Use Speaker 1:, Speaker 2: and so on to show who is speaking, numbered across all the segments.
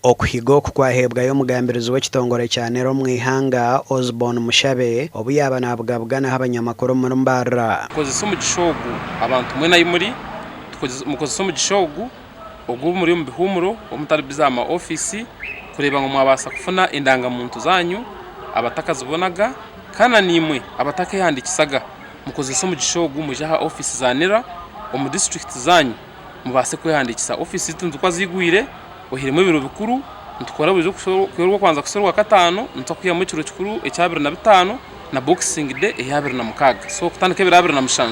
Speaker 1: Okuhiga oku kwaheebwayo omugambirizi w'ekitongore kya NERA omu ihanga, Osborne Mushabe, obu yaaba naabugabuganaho abanyamakuru omuri Mbarara.
Speaker 2: Mukozese omugisha ogu abantu mwena ahi muri, mukozese omugisha ogu ogu muri omu bihuumuro, obu mutari bize aha ma ofiisi kureeba ngu mwabaasa kufuna endangamuntu zaanyu abatakazibonaga kandi na naimwe abatakeehandiikisaga mukozese omugisha ogu mwije aha ofiisi za NERA omu disiturikiti zaanyu mubaase kwehandiikisa. Ofiisi zaitu nizikuba ziigwire. Oihiremu ebiro bikuru, nitukora buri Orwokubanza kuhitsya Orwakataano, nituza kwihamu ekiro kikuru ekya 25 na Boxing Day eya 26. So kutandika ebiro 27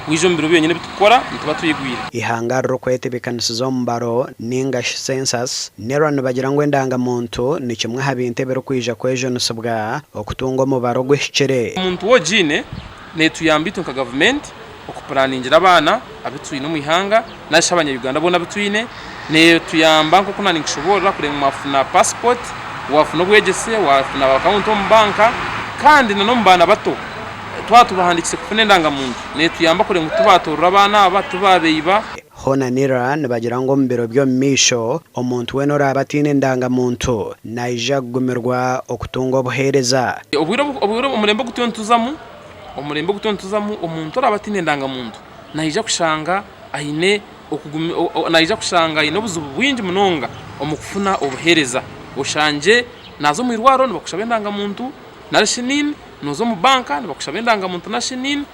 Speaker 2: waija omu biro byonyini ebi turikukora nituba twigwire.
Speaker 1: Eihanga ririkwetebeekanisiza omubaro ninga shi Census, NERA nibagira ngu endanga-muntu ni kimwe aha bintu ebirikwija kwejunisibwa okutunga omubaro oguhikire.
Speaker 2: Omuntu wogiine Neetuyamba itwe nka gavumenti okupuraningira abaana abu twine omu ihanga nari shi abanya-Uganda boona abu twine. Neetuyamba nk'oku naaninkushoboorora kureeba ngu mwafuna paasipooti, waafuna obwegyese, waafuna akawunti omu banka kandi n'omu baana bato twaba tubahandiikise kufuna endangamuntu neetuyamba kureeba ngu tibaatoorora abaana aba, tibaabaiba.
Speaker 1: Hoona NIRA nibagira ngu omu biro by'omu maisho, omuntu weena oraabe ataine ndangamuntu naija kugumirwa okutunga obuheereza.
Speaker 2: Obwire omurembe ogu turiyo nituzamu, omurembe ogu turiyo nituzamu, omuntu oraabe ataine ndangamuntu naija kushanga aine naija kushanga aine obuzibu bwingi munonga omu kufuna obuheereza. Oshangye naaza omu irwariro nibakushaba endangamuntu nari shi NIN, nooza omu banka nibakushaba endangamuntu nari shi NIN.